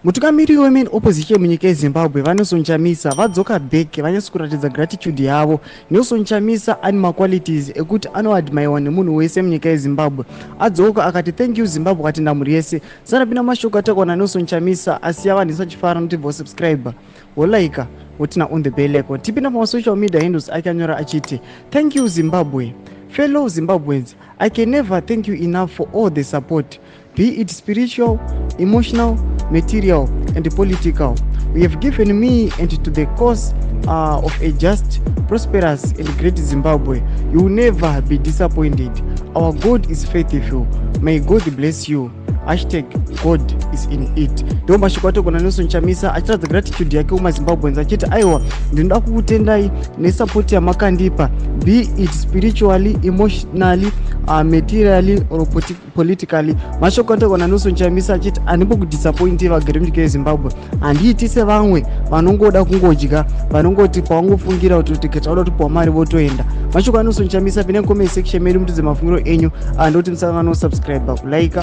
Mutungamiri wemain opposition munyika yeZimbabwe, VaNelson Chamisa, vadzoka back vanyatso kuratidza gratitude yavo. Nelson Chamisa ane maqualities ekuti anoadmirewa nemunhu wese munyika yeZimbabwe. Adzoka akati, "Thank you, Zimbabwe," atenda mhuri yese. Sanapinda mashoko ataurwa naNelson Chamisa, asiya vanhu vachifara. Notibva wasubscribe, wolike, woturn on the bell icon. Tipinda pamasocial media handles ake, anyora achiti, "Thank you, Zimbabwe. Fellow Zimbabweans, I can never thank you enough for all the support, be it spiritual, emotional, material and political, you have given me and to the cause of a just, prosperous and great Zimbabwe. You will never be disappointed. Our God is faithful. May God bless you. #GodIsInIt." Ndo mashoko ataurwa naNelson Chamisa achiratidza gratitude yake kumaZimbabweans, achiti, "Aiwa, ndinoda kukutendai nesupport yamakandipa, be it spiritually, emotionally, materially or politically." Mashoko ataurwa naNelson Chamisa achiti, "Handimbokudisappointi vagari munyika yeZimbabwe. Handiiti sevamwe vanongoda kungodya, vanongoti pavangofungira kuti tauda kupiwa mari votoenda." Mashoko aNelson Chamisa. Pinai comment section medu mutidze mafungiro enyu. Ndoti musakanganwa kusubscribe, kulike.